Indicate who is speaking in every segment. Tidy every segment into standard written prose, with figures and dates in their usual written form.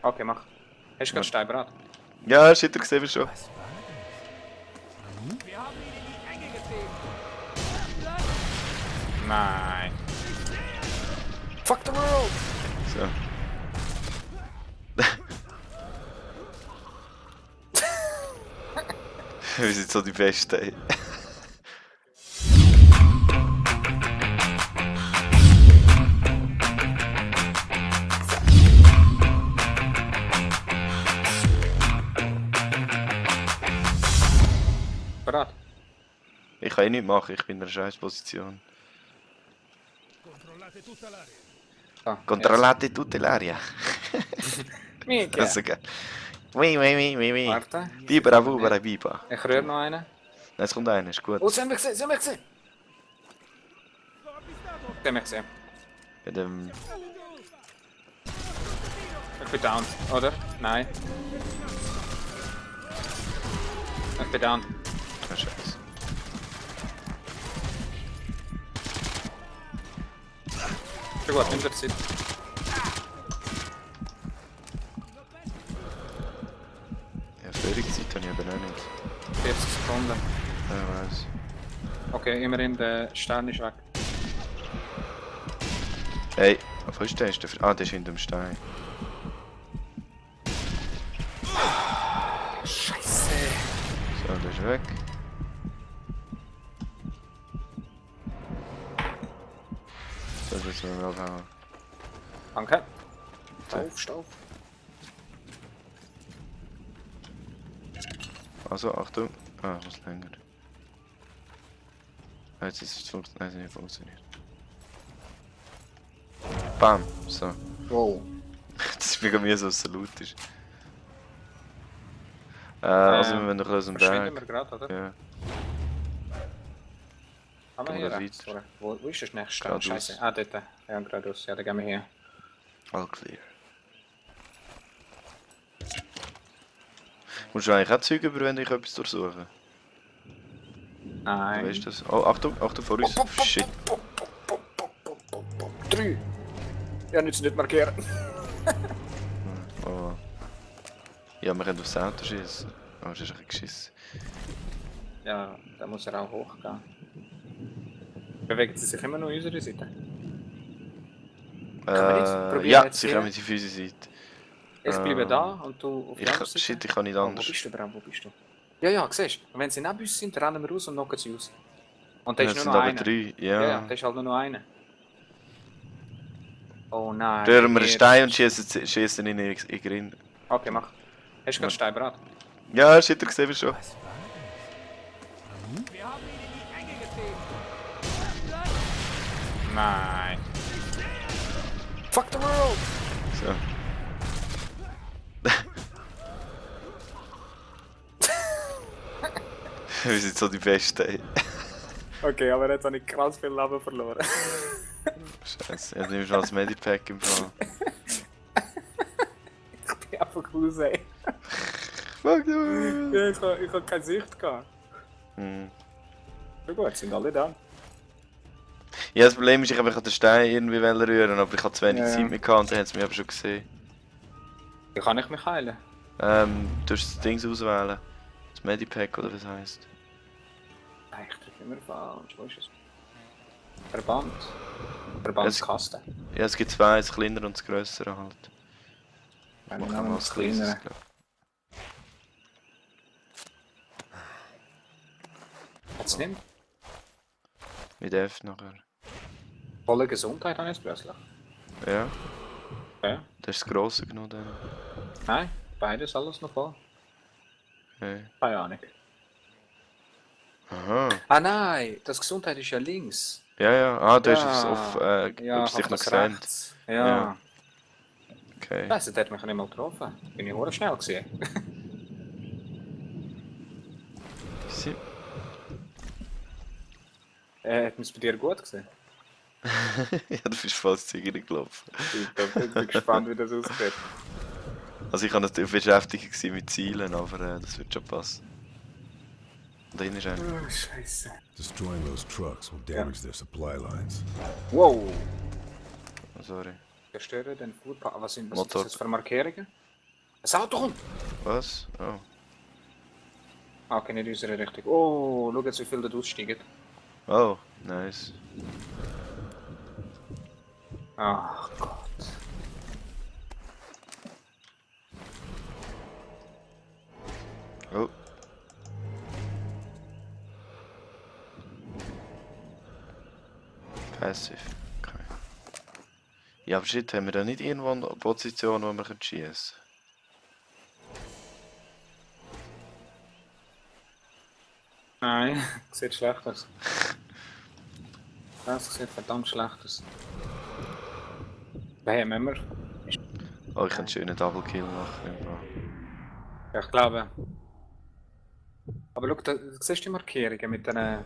Speaker 1: Okay, mach. Hast du gerade Stein bereit?
Speaker 2: Ja, hast du gesehen, wie schon.
Speaker 1: Nein. Fuck the world!
Speaker 2: So. Wir sind so die Besten, ey.
Speaker 1: Bereit?
Speaker 2: Ich kann eh nichts machen, ich bin in einer scheiß Position.
Speaker 1: So,
Speaker 2: Controllate tutte l'aria.
Speaker 1: Minchia.
Speaker 2: Das ist so geil. Oui.
Speaker 1: Warte.
Speaker 2: Biber, Wuber, Biber.
Speaker 1: Ich rühre noch einen.
Speaker 2: Nein, es kommt einer, ist gut.
Speaker 1: Oh, sie haben mich gesehen, sie haben mich gesehen! Sie haben mich gesehen.
Speaker 2: Bei dem...
Speaker 1: Ich bin down, oder? Nein. Ich bin down.
Speaker 2: Ah, scheiße.
Speaker 1: Schon gut, nimm dir Zeit.
Speaker 2: Ja, Führungszeit habe ich aber auch nicht.
Speaker 1: 40 Sekunden.
Speaker 2: Ja, weiss.
Speaker 1: Okay, immerhin, der Stern ist weg.
Speaker 2: Hey, wo ist der? Ah, der ist hinter dem Stein.
Speaker 1: Scheiße!
Speaker 2: So, der ist weg. So, das müssen wir abhauen.
Speaker 1: Danke. Stauf, Stauf.
Speaker 2: Also, Achtung. Ah, was länger. Ah, jetzt ist es nicht funktioniert. Bam! So.
Speaker 1: Wow.
Speaker 2: Das ist mega mir so Salut ist. Also wir müssen noch aus dem
Speaker 1: Verschwinden
Speaker 2: Berg.
Speaker 1: wir gerade, oder?
Speaker 2: Ja.
Speaker 1: Haben wir
Speaker 2: Gehen
Speaker 1: hier
Speaker 2: wir
Speaker 1: rechts?
Speaker 2: weiter.
Speaker 1: Oder? Wo ist das nächste Stern?
Speaker 2: Geradeaus.
Speaker 1: Scheiße. Ah, dort. Ja, geradeaus. Ja, dann gehen wir hier.
Speaker 2: All clear. Musst du eigentlich auch Zeug über, wenn ich etwas durchsuche?
Speaker 1: Nein.
Speaker 2: Weißt du das? Oh, Achtung, Achtung vor uns. Shit.
Speaker 1: 3! Ja, nicht markieren.
Speaker 2: Oh. Ja, wir können aufs Auto schießen. Oh, das ist ein bisschen geschissen.
Speaker 1: Ja, da muss er auch hochgehen. Bewegt sie sich immer noch unsere Seite? Probieren
Speaker 2: Ja,
Speaker 1: jetzt
Speaker 2: sie
Speaker 1: hier.
Speaker 2: kommen auf unsere Seite.
Speaker 1: Jetzt bleibe da und du auf die andere Seite.
Speaker 2: Shit, ich kann nicht
Speaker 1: Oh, wo
Speaker 2: anders.
Speaker 1: bist du, Bram? Wo bist du? Ja, ja, siehst du. Und wenn sie neben uns sind, rennen wir raus und knocken sie aus. Und da
Speaker 2: Ja,
Speaker 1: ist
Speaker 2: es
Speaker 1: nur
Speaker 2: sind
Speaker 1: noch
Speaker 2: aber
Speaker 1: einer.
Speaker 2: 3,
Speaker 1: Ja,
Speaker 2: ja.
Speaker 1: ja, da ist halt nur noch einer. Oh nein.
Speaker 2: Rühren wir einen
Speaker 1: wir-
Speaker 2: Stein und schießen ihn in den Grind.
Speaker 1: Okay, mach. Hast du gerade Stein bereit?
Speaker 2: Ja, hast du gesehen, wie schon.
Speaker 1: Nein. Fuck the world!
Speaker 2: So. Wir sind so die Besten, ey.
Speaker 1: Okay, aber jetzt habe ich krass viel Leben verloren.
Speaker 2: Scheiße, jetzt nimmst du noch das Medipack im Fall.
Speaker 1: Ich bin einfach raus, ey.
Speaker 2: Fuck you!
Speaker 1: Ja, ich habe keine Sicht gehabt.
Speaker 2: Hm.
Speaker 1: Ja gut, sind alle da.
Speaker 2: Ja, das Problem ist, ich habe den Stein irgendwie rühren, aber ich hatte zu wenig
Speaker 1: Ja, ja.
Speaker 2: Zeit mehr gehabt und dann haben sie mich aber schon gesehen.
Speaker 1: Wie kann ich mich heilen?
Speaker 2: Du musst das Ding auswählen. Das Medipack oder was heisst.
Speaker 1: Nein, ich drücke immer falsch. Wo ist es? Verband. Verbandskasten.
Speaker 2: Ja, es gibt zwei, das kleinere und das grössere halt.
Speaker 1: Wenn
Speaker 2: Mach
Speaker 1: ich
Speaker 2: mal
Speaker 1: noch
Speaker 2: das
Speaker 1: das
Speaker 2: kleinere.
Speaker 1: kleinere. Jetzt nimm.
Speaker 2: Mit F nachher.
Speaker 1: Volle Gesundheit habe ich jetzt plötzlich.
Speaker 2: Ja,
Speaker 1: Ja.
Speaker 2: das ist das grosse genommen dann.
Speaker 1: Nein, beides alles noch voll.
Speaker 2: Okay.
Speaker 1: Keine Ahnung.
Speaker 2: Aha.
Speaker 1: Ah nein, das Gesundheit ist ja links.
Speaker 2: Ja, ja. Ah, du hast
Speaker 1: Ja.
Speaker 2: es auf,
Speaker 1: Ja,
Speaker 2: ob es dich
Speaker 1: auf
Speaker 2: noch
Speaker 1: das
Speaker 2: gesehen.
Speaker 1: rechts.
Speaker 2: Ja.
Speaker 1: Ja.
Speaker 2: Okay.
Speaker 1: Das hat mich nicht mal getroffen. Bin ich hure schnell gewesen.
Speaker 2: Easy.
Speaker 1: Hat es bei dir gut gesehen?
Speaker 2: Ja, du bist fast Ziege gelaufen.
Speaker 1: Ich bin gespannt, wie das aussieht.
Speaker 2: Also ich war natürlich beschäftigt gewesen mit Zielen, aber das wird schon passen. Da hinten ist einer.
Speaker 1: Oh, Scheiße.
Speaker 3: Destroying those trucks will damage their supply lines.
Speaker 1: Wow.
Speaker 2: Oh, sorry.
Speaker 1: Zerstören den Foodpark. Was sind
Speaker 2: Motor.
Speaker 1: das für Markierungen? Das Auto kommt!
Speaker 2: Was? Oh.
Speaker 1: Ah, okay, nicht in unsere Richtung. Oh, schau jetzt, wie viel da aussteigen.
Speaker 2: Oh, nice.
Speaker 1: Ach Gott.
Speaker 2: Oh. Passive. Okay. Ja, aber shit, haben wir da nicht irgendwo eine Position, wo wir schießen können?
Speaker 1: Nein, sieht schlecht aus. Das sieht verdammt schlecht aus. Nein, müssen wir.
Speaker 2: Oh, ich kann einen schönen Double Kill machen.
Speaker 1: Ja, ich glaube. Aber schau, da siehst du die Markierungen mit den.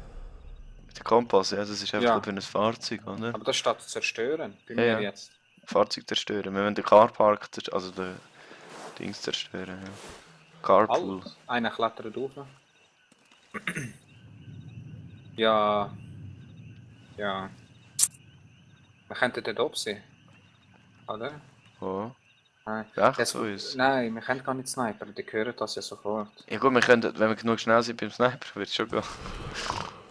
Speaker 2: Mit dem Kompass, ja, das ist einfach
Speaker 1: Ja.
Speaker 2: für ein Fahrzeug, oder?
Speaker 1: Aber das steht zerstören. Bei
Speaker 2: Ja,
Speaker 1: mir
Speaker 2: ja.
Speaker 1: jetzt.
Speaker 2: Fahrzeug zerstören. Wir müssen den Carpark, also den Dings zerstören, ja. Carpool.
Speaker 1: Alt. Einer klettert auf. Ja. Ja. Wir könnten dort oben sein. Oder?
Speaker 2: Oh.
Speaker 1: Nein.
Speaker 2: Rechts zu uns.
Speaker 1: Nein, wir können gar nicht snipern, die hören das ja sofort.
Speaker 2: Ja gut, wir können, wenn wir genug schnell sind beim Sniper, wird es schon gehen.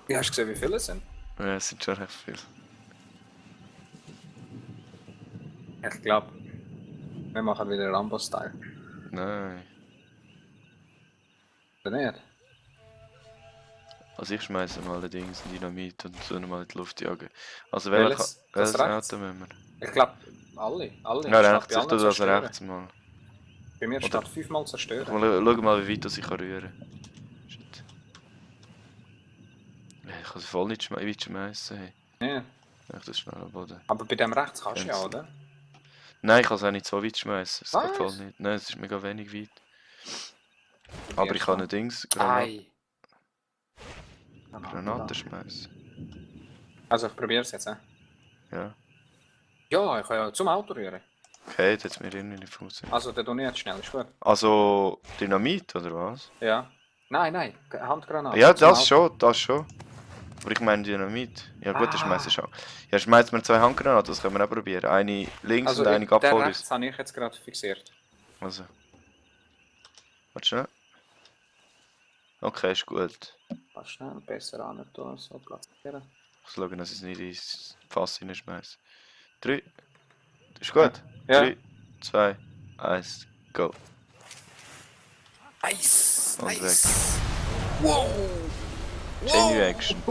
Speaker 1: Ja, hast du gesehen, wie viele es sind?
Speaker 2: Ja, es sind schon recht viele.
Speaker 1: Ich glaube, wir machen wieder Rambo-Style.
Speaker 2: Nein.
Speaker 1: Oder nicht?
Speaker 2: Also ich schmeiße mal allerdings Dynamit und so mal in die Luft jagen. Also
Speaker 1: Welches? Das
Speaker 2: welches
Speaker 1: rechts?
Speaker 2: Auto müssen wir?
Speaker 1: Ich glaube, alle. Alle.
Speaker 2: Ja,
Speaker 1: Statt
Speaker 2: rechts,
Speaker 1: bei
Speaker 2: ich
Speaker 1: allen
Speaker 2: tue das
Speaker 1: zerstören.
Speaker 2: rechts mal.
Speaker 1: Bei mir
Speaker 2: Oder-
Speaker 1: steht 5-mal zerstören.
Speaker 2: Schau mal, wie weit das ich kann rühren kann. Shit. Ja, ich kann sie voll nicht weit schmeißen. Hey.
Speaker 1: Ja.
Speaker 2: Ich das schnell am Boden.
Speaker 1: Aber bei dem rechts kannst du ja,
Speaker 2: Ganz-
Speaker 1: oder?
Speaker 2: Nein, ich kann es auch nicht so weit schmeißen. Es geht
Speaker 1: Was?
Speaker 2: voll nicht. Nein, es ist mega wenig weit. Aber ich kann ein Dings
Speaker 1: Ei.
Speaker 2: Granaten schmeißen.
Speaker 1: Also ich probiere es jetzt, eh?
Speaker 2: Ja.
Speaker 1: Ja, ich kann ja zum Auto rühren.
Speaker 2: Okay, das hat mir irgendwie nicht funktioniert.
Speaker 1: Also der tue ich jetzt schnell, ist gut.
Speaker 2: Also Dynamit oder was?
Speaker 1: Ja. Nein, Handgranate.
Speaker 2: Ja,
Speaker 1: zum
Speaker 2: das
Speaker 1: Auto.
Speaker 2: schon, das schon. Aber ich meine Dynamit. Ja gut, dann schmeiß ich schon. Ja, schmeißt mir 2 Handgranaten, das können wir auch probieren. Eine links
Speaker 1: Also
Speaker 2: und eine
Speaker 1: der
Speaker 2: vor uns.
Speaker 1: rechts habe ich jetzt gerade fixiert.
Speaker 2: Also. Warte schnell. Okay, ist gut.
Speaker 1: Mal schnell besser an tun, so platzieren.
Speaker 2: Ich schaue, dass ich es nicht ins Fass hineinschmeiße. 3. Das ist gut.
Speaker 1: Ja.
Speaker 2: 3, 2, 1, go.
Speaker 1: Nice!
Speaker 2: Und
Speaker 1: nice! Wow!
Speaker 2: Chain Reaction.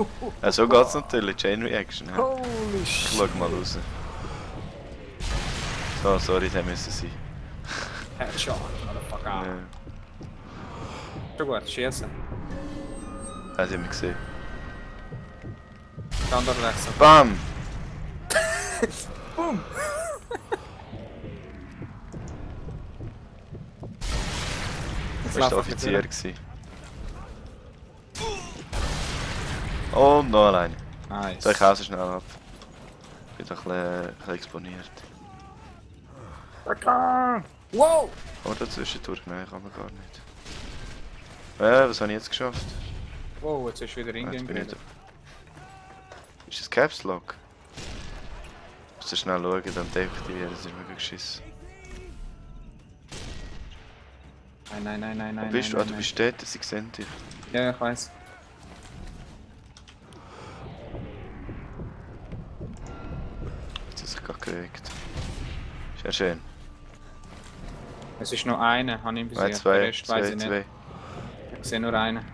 Speaker 2: Ja, so geht's natürlich, Chain Reaction. Ja.
Speaker 1: Holy
Speaker 2: Ich
Speaker 1: shit!
Speaker 2: schau mal raus. So, sorry, der müssen sein.
Speaker 1: Headshot, motherfucker.
Speaker 2: Ja.
Speaker 1: Schon gut, schießen.
Speaker 2: Das haben wir gesehen.
Speaker 1: Standard wechseln.
Speaker 2: BAM!
Speaker 1: Boom!
Speaker 2: Das war der Offizier. Gewesen. Und noch alleine.
Speaker 1: Nice.
Speaker 2: So, ich hau so schnell ab. Ich bin doch ein bisschen exponiert.
Speaker 1: Wow!
Speaker 2: Aber dazwischendurch, nein, kann man gar nicht. Was habe ich jetzt geschafft?
Speaker 1: Wow, jetzt ist wieder
Speaker 2: Jetzt
Speaker 1: Ingame
Speaker 2: bin ich
Speaker 1: wieder.
Speaker 2: da. Ist das Caps Lock? Musst du schnell schauen, dann deaktivieren, das ist mega geschissen.
Speaker 1: Nein.
Speaker 2: Wo bist du?
Speaker 1: nein,
Speaker 2: Du bist dort, sie sehen dich.
Speaker 1: Ja, ich weiß.
Speaker 2: Jetzt hat sich gerade geregt. Sehr schön.
Speaker 1: Es ist nur einer, habe ich
Speaker 2: Nein,
Speaker 1: besiegt. Den
Speaker 2: zwei,
Speaker 1: Rest weiß ich
Speaker 2: zwei.
Speaker 1: nicht. Ich sehe nur einen.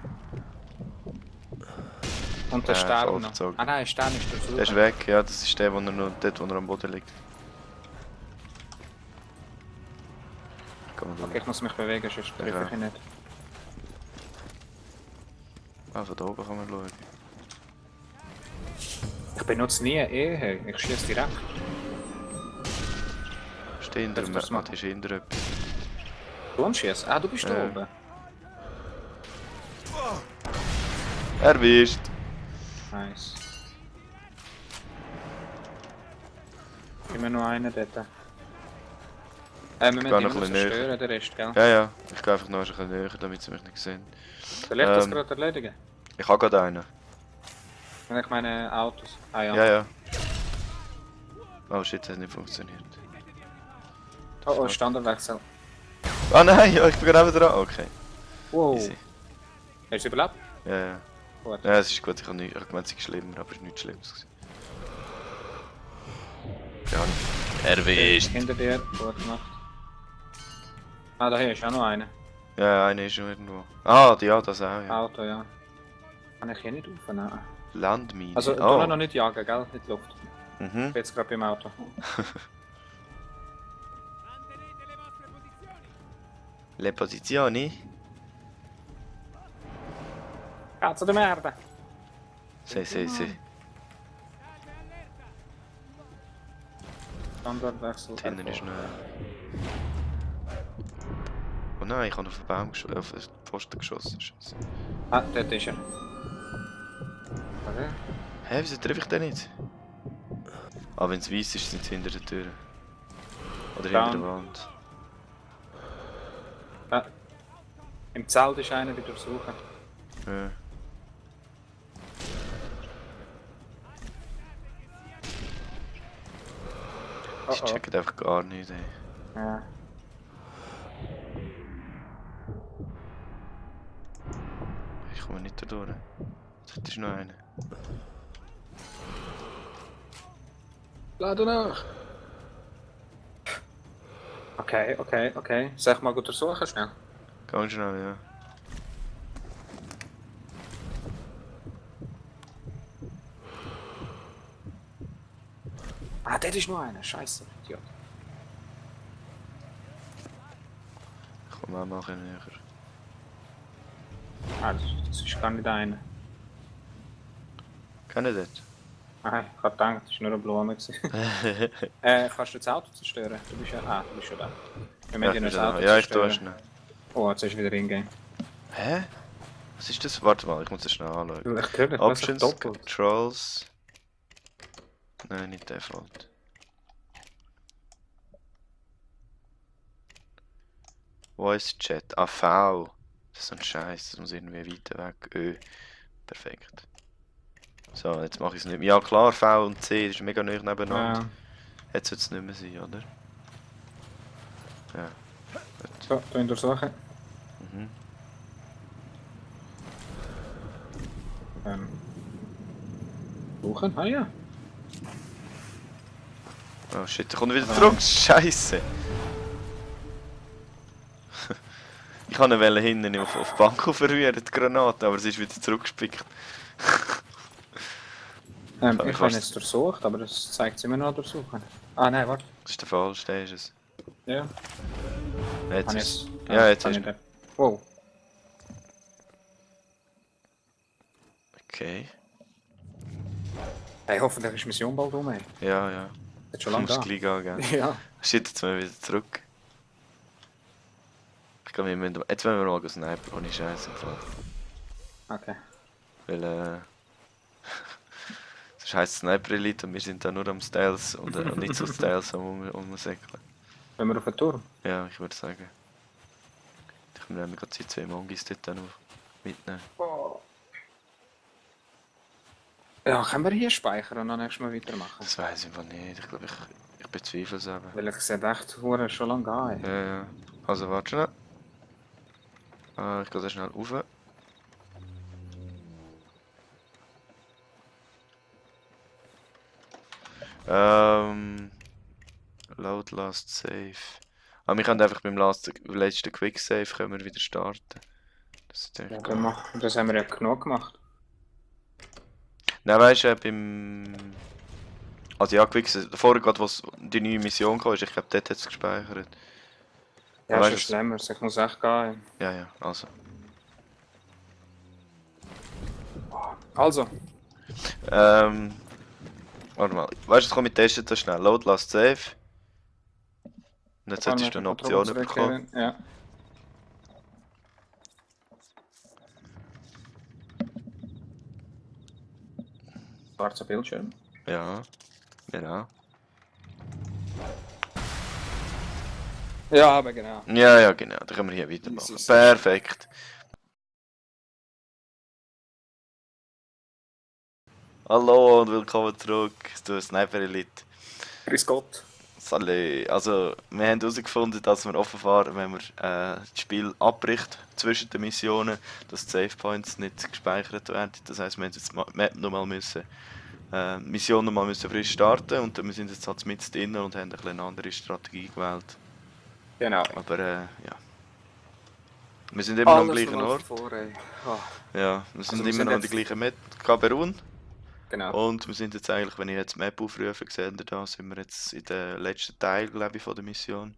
Speaker 1: Und der Stern noch.
Speaker 2: vollgezogen.
Speaker 1: Ah nein, der Stern ist der
Speaker 2: Der ist weg, ja, das ist der, wo er noch, dort, wo er am Boden liegt. Komm mal
Speaker 1: Okay, ich muss mich bewegen, sonst treffe
Speaker 2: Ja.
Speaker 1: ich ihn nicht.
Speaker 2: Ah, von da oben kann man schauen.
Speaker 1: Ich benutze nie Ehe, ich schieße direkt.
Speaker 2: Steh hinter
Speaker 1: Darf
Speaker 2: dem
Speaker 1: ich das machen?
Speaker 2: ist hinter jemand.
Speaker 1: Du schießt? Ah, du bist da
Speaker 2: Ja.
Speaker 1: oben.
Speaker 2: Erwischt!
Speaker 1: Nice. Immer nur einen dort. Wir müssen
Speaker 2: gehe
Speaker 1: immer
Speaker 2: noch ein bisschen näher.
Speaker 1: zerstören, den Rest, gell?
Speaker 2: Ja, ja, ich gehe einfach noch ein bisschen näher, damit sie mich nicht sehen.
Speaker 1: Soll ich das
Speaker 2: Ähm.
Speaker 1: gerade erledigen?
Speaker 2: Ich habe gerade einen.
Speaker 1: Wenn ich meine Autos... Ah ja.
Speaker 2: Ja. Oh shit, das hat nicht funktioniert.
Speaker 1: Oh, Standardwechsel.
Speaker 2: Ah nein, ja, ich bin gerade dran. Okay,
Speaker 1: Wow.
Speaker 2: easy.
Speaker 1: Hast du überlebt?
Speaker 2: Ja, ja.
Speaker 1: Gut.
Speaker 2: Ja, es ist gut, ich habe gemeint, es ist schlimmer, aber es ist nichts Schlimmes gewesen. Ja, erwischt.
Speaker 1: Hinter dir, gut gemacht. Ah, da hier ist auch noch einer.
Speaker 2: Ja, einer ist schon irgendwo. Ah, ja, das auch, ja.
Speaker 1: Auto, ja. Kann ich hier nicht aufnehmen.
Speaker 2: Landmine.
Speaker 1: Also, du
Speaker 2: Oh.
Speaker 1: noch nicht jagen, gell? In die Luft. Ich
Speaker 2: Mhm.
Speaker 1: bin jetzt gerade beim Auto.
Speaker 2: Le posizioni?
Speaker 1: Cazzo di merda!
Speaker 2: Sì.
Speaker 1: Standardwechsel.
Speaker 2: Hinten ist noch. Oh nein, ich habe auf den Baum geschossen, auf den Pfosten geschossen. Scheiße.
Speaker 1: Ah, dort ist er. Okay.
Speaker 2: Hä, wieso treffe ich den nicht? Ah, wenn es weiss ist, sind sie hinter der Tür. Oder hinter der Wand.
Speaker 1: Ah. Im Zelt ist einer wieder suchen.
Speaker 2: Ja. Die checken einfach gar nicht, ey.
Speaker 1: Ja.
Speaker 2: Ich komme nicht da durch. Dort ist noch einer.
Speaker 1: Lade nach! Okay. Sag mal gut untersuchen schnell.
Speaker 2: Ganz schnell, ja.
Speaker 1: Ah, dort ist noch einer. Scheiße, Idiot.
Speaker 2: Ich komme auch mal ein bisschen näher.
Speaker 1: Ah, das ist gar nicht einer.
Speaker 2: Kennen dort?
Speaker 1: Ah, ich hab gedacht, das war nur eine Blume. Kannst du das Auto zerstören? Du bist ja da. Wir müssen ja noch das Auto
Speaker 2: Ja, ich tue
Speaker 1: zerstören.
Speaker 2: es schnell.
Speaker 1: Oh, jetzt ist wieder hingehen.
Speaker 2: Hä? Was ist das? Warte mal, ich muss das schnell anschauen.
Speaker 1: Natürlich,
Speaker 2: Options,
Speaker 1: doppelt.
Speaker 2: Controls. Nein, nicht Default. Voice Chat. Ah, V. Das ist so ein Scheiß, das muss irgendwie weiter weg. Ö. Perfekt. So, jetzt mache ich es nicht mehr. Ja klar, V und C, das ist mega nah nebeneinander.
Speaker 1: Ja.
Speaker 2: Jetzt wird es nicht mehr sein, oder? Ja.
Speaker 1: So, du untersuchen.
Speaker 2: Mhm.
Speaker 1: Suchen? Ah ja.
Speaker 2: Oh shit, er kommt wieder zurück. Scheiße. Ich kann ihn hinten auf die Bank verrühren, die Granate, aber sie ist wieder zurückgespickt.
Speaker 1: Ich habe ihn jetzt durchsucht, aber das zeigt immer noch durchsuchen. Ah nein, warte.
Speaker 2: Das ist der falsch, der ist es.
Speaker 1: Ja.
Speaker 2: Jetzt
Speaker 1: Habe
Speaker 2: ist
Speaker 1: ich
Speaker 2: ja, jetzt ist
Speaker 1: Wow.
Speaker 2: okay.
Speaker 1: Hey, hoffentlich ist die Mission bald rum. Ey.
Speaker 2: Ja, ja.
Speaker 1: Hat schon lange
Speaker 2: Muss
Speaker 1: da.
Speaker 2: gleich gehen, gell?
Speaker 1: Ja.
Speaker 2: Shit, jetzt müssen wir wieder zurück. Ich glaube, jetzt wollen wir mal snipen, ohne Scheiß im Fall.
Speaker 1: Okay.
Speaker 2: Weil, das heisst Sniper Elite und wir sind da nur am Styles und nicht so Styles am Säckeln.
Speaker 1: Wenn wir auf den Turm?
Speaker 2: Ja, ich würde sagen. Ich nehme gerade die 2 Mongis dort noch mitnehmen.
Speaker 1: Oh. Ja, können wir hier speichern und dann nächstes Mal weitermachen?
Speaker 2: Das weiß ich einfach nicht. Ich glaube, ich bezweifle es eben.
Speaker 1: Weil ich sehe echt schon lange gehen.
Speaker 2: Ja, ja. Also warte schnell. Ich gehe sehr schnell rauf. Load last save. Ah, wir können einfach beim letzten Quick Save können wir wieder starten. Das ist
Speaker 1: Ja,
Speaker 2: natürlich
Speaker 1: das haben wir ja genug gemacht.
Speaker 2: Nein, weißt du, beim. Also ja, Quick Save. Vorher gerade, was die neue Mission kam, ich glaube, dort hat es gespeichert.
Speaker 1: Ja,
Speaker 2: weißt
Speaker 1: ist schlimmer, ich muss echt gehen.
Speaker 2: Ja, ja, also.
Speaker 1: Also.
Speaker 2: Warte mal. Weißt du, komm, ich teste das schnell. Load last save. Und jetzt hättest du eine Option bekommen.
Speaker 1: Ja. Schwarzer Bildschirm.
Speaker 2: Ja, genau.
Speaker 1: Ja, aber genau.
Speaker 2: Ja, ja, genau. Da können wir hier weitermachen.
Speaker 1: Jesus.
Speaker 2: Perfekt. Hallo und willkommen zurück zu Sniper Elite.
Speaker 1: Grüß Gott.
Speaker 2: Salut. Also, wir haben herausgefunden, dass wir offenbar, wenn man das Spiel abbricht zwischen den Missionen, dass die Save Points nicht gespeichert werden. Das heisst, wir haben jetzt die Map nochmal müssen, Mission nochmal müssen frisch starten und wir sind jetzt halt mit drin und haben ein bisschen eine andere Strategie gewählt.
Speaker 1: Genau.
Speaker 2: Aber ja. Wir sind immer noch am gleichen Ort.
Speaker 1: Oh,
Speaker 2: Ja, wir sind
Speaker 1: wir
Speaker 2: immer
Speaker 1: sind
Speaker 2: noch an der
Speaker 1: jetzt-
Speaker 2: gleichen Map, Kamerun.
Speaker 1: genau.
Speaker 2: Und wir sind jetzt eigentlich, wenn ich jetzt die Map aufrufe, seht ihr da, sind wir jetzt in der letzten Teil, glaube ich, von der Mission.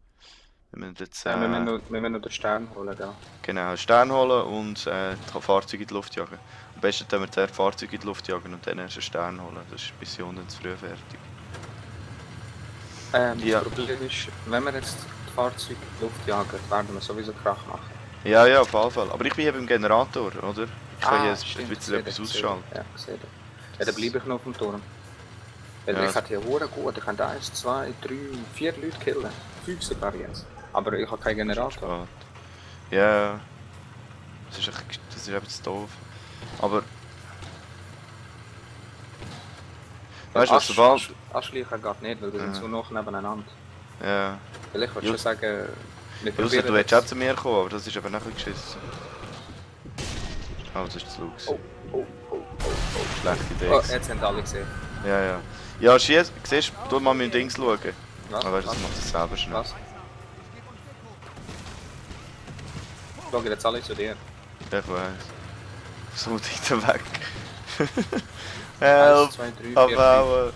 Speaker 2: Wir müssen jetzt
Speaker 1: Wir müssen noch den Stern holen, gell?
Speaker 2: genau, einen Stern holen und die Fahrzeuge in die Luft jagen. Am besten tun wir zuerst Fahrzeuge in die Luft jagen und dann erst einen Stern holen. Das ist die Mission dann zu früh fertig. Ja.
Speaker 1: Das Problem ist, wenn wir jetzt die Fahrzeuge in die Luft jagen, werden wir sowieso Krach machen.
Speaker 2: Ja, auf jeden Fall. Aber ich bin eben im Generator, oder? Ich kann jetzt ein
Speaker 1: stimmt,
Speaker 2: bisschen etwas ausschalten.
Speaker 1: Ja, sehe ich. Ja, dann bleibe ich noch auf dem Turm. Weil
Speaker 2: Ja,
Speaker 1: ich hätte hier Huren gut, ich kann 1, 2, 3, 4 Leute killen. 5 sogar jetzt. Aber ich habe keinen Generator.
Speaker 2: Schade. Ja, das ist eben zu doof. Aber... Weißt du, was sobald...
Speaker 1: Anschleichen geht nicht, weil wir sind
Speaker 2: Ja.
Speaker 1: so noch nebeneinander.
Speaker 2: Ja.
Speaker 1: Weil ich würde
Speaker 2: Ja.
Speaker 1: schon sagen, wir
Speaker 2: Jusser,
Speaker 1: probieren
Speaker 2: du hättest
Speaker 1: jetzt-
Speaker 2: auch zu mir kommen, aber das ist eben nachher geschissen. Oh, das ist zu laut.
Speaker 1: Oh, oh, oh, oh, oh.
Speaker 2: Schlechte Idee.
Speaker 1: Oh, jetzt haben alle gesehen.
Speaker 2: Ja. Ja, schieß, siehst du, tu mal mit dem Dings schauen.
Speaker 1: Was?
Speaker 2: Aber das
Speaker 1: Was?
Speaker 2: macht es selber schnell.
Speaker 1: Was? Schauen jetzt alle zu dir.
Speaker 2: Ja, ich weiss. So weit weg.
Speaker 1: 1,
Speaker 2: Help!
Speaker 1: 2, 3, 4, 5.
Speaker 2: Abbauen!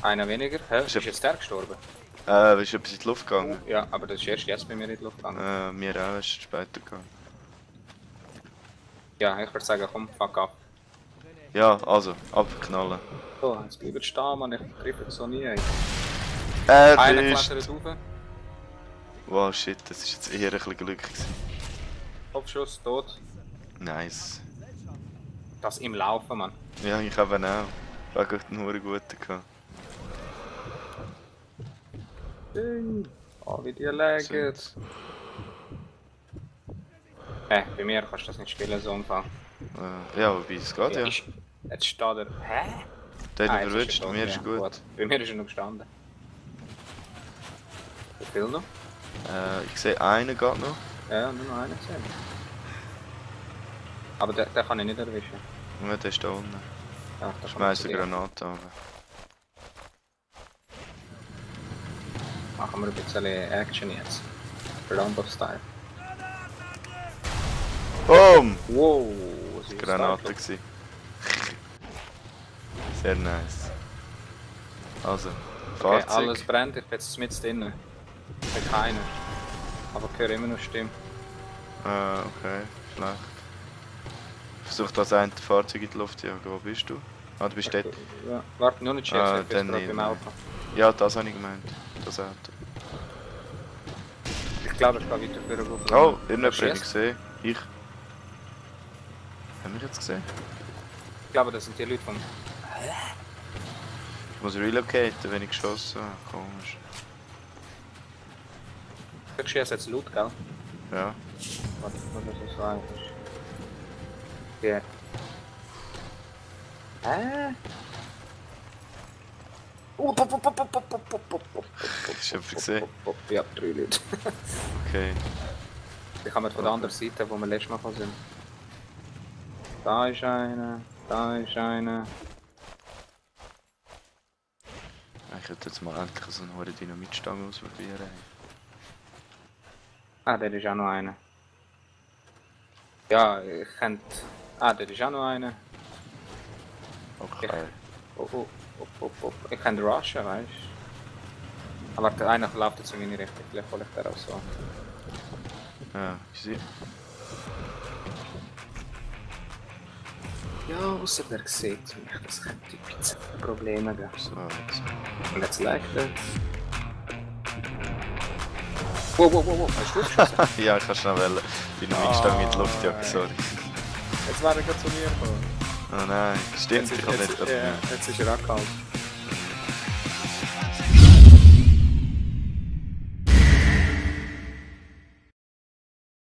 Speaker 1: Einer weniger. Hä?
Speaker 2: Ist
Speaker 1: Ist jetzt der gestorben?
Speaker 2: Bist du etwas in die Luft gegangen?
Speaker 1: Ja, aber das ist erst jetzt bei mir in die Luft gegangen.
Speaker 2: Mir auch, ist später gegangen.
Speaker 1: Ja, ich würde sagen, komm, fuck ab.
Speaker 2: Ja, also, abknallen.
Speaker 1: So, jetzt bleibt stehen, man, ich treffe so nie ein. Einer
Speaker 2: Erwischt!
Speaker 1: klettert rauf,
Speaker 2: Wow, shit, das ist jetzt eher ein bisschen Glück gewesen.
Speaker 1: Kopfschuss, tot.
Speaker 2: Nice.
Speaker 1: Das im Laufen, Mann.
Speaker 2: Ja, ich habe ihn auch. Ich habe einen guten gehabt.
Speaker 1: Ding. Oh, wie die legen. Bei mir kannst du das nicht spielen, so Unfall.
Speaker 2: Ja, wobei es geht, ja.
Speaker 1: Jetzt steht er. Hä?
Speaker 2: Der hat ihn
Speaker 1: jetzt
Speaker 2: verwünscht,
Speaker 1: er tot,
Speaker 2: mir
Speaker 1: ja,
Speaker 2: ist gut.
Speaker 1: Bei mir ist er noch gestanden. Wie viel noch?
Speaker 2: Ich sehe einen geht noch.
Speaker 1: Ja, nur noch einen gesehen. Aber den kann ich nicht erwischen.
Speaker 2: Und der ist da unten.
Speaker 1: Ja, da
Speaker 2: Ich
Speaker 1: kann man
Speaker 2: schmeiße
Speaker 1: zu
Speaker 2: eine
Speaker 1: dir.
Speaker 2: Granate runter.
Speaker 1: Machen wir ein bisschen Action jetzt. Rambo-Style.
Speaker 2: Boom!
Speaker 1: Wow, was ist
Speaker 2: Granate
Speaker 1: das?
Speaker 2: gsi. Sehr nice. Also,
Speaker 1: Okay,
Speaker 2: Fahrzeug.
Speaker 1: alles brennt, ich bin jetzt mit drinnen. Ich bin keiner. Aber ich höre immer noch Stimmen.
Speaker 2: Okay, schlecht. Versuch das eine Fahrzeug in die Luft zu jagen. Wo bist du? Ah, du bist dort.
Speaker 1: Ja, warte, nur nicht schießen, ich bin
Speaker 2: dann
Speaker 1: gerade
Speaker 2: nicht,
Speaker 1: beim
Speaker 2: nein.
Speaker 1: Auto.
Speaker 2: Ja, das habe ich gemeint. Das Auto.
Speaker 1: Ich glaube, ich gehe weiter für den
Speaker 2: Oh, irgendjemand habe ich
Speaker 1: schießt?
Speaker 2: gesehen. Ich. Haben wir jetzt gesehen?
Speaker 1: Ich glaube, das sind die Leute vom...
Speaker 2: Ich muss relocaten, wenn ich geschossen habe. Komisch.
Speaker 1: Ich schieße jetzt laut, gell?
Speaker 2: Ja.
Speaker 1: Warte, was das so sagen ist. Ja. Hä?
Speaker 2: Hast du jemanden gesehen?
Speaker 1: Ja, 3 Leute.
Speaker 2: Okay.
Speaker 1: Die kommen von der anderen Seite, wo wir letztes Mal sind. Da ist einer, da ist einer.
Speaker 2: Ich könnte jetzt mal endlich so eine hohe Dynamitstange ausprobieren.
Speaker 1: Ah, der ist auch noch einer. Ja, ich kennt. Ah, der ist auch noch einer.
Speaker 2: Okay.
Speaker 1: Oh. Ich kann rushen, weißt du? Aber der eine läuft jetzt in meine Richtung, vielleicht hole ich den auch so.
Speaker 2: Ja, ich sehe.
Speaker 1: Ja, außer der sieht mich, das könnte ein bisschen Probleme geben.
Speaker 2: So, jetzt.
Speaker 1: Und jetzt leicht er. Wow, hast du geschossen?
Speaker 2: Ja, ich kann schnell wählen. Dynamitstange in die Luft jagen, sorry.
Speaker 1: Jetzt war er gerade zu mir gekommen.
Speaker 2: Oh nein, stimmt, ich habe nicht.
Speaker 1: Jetzt ist er angehalten.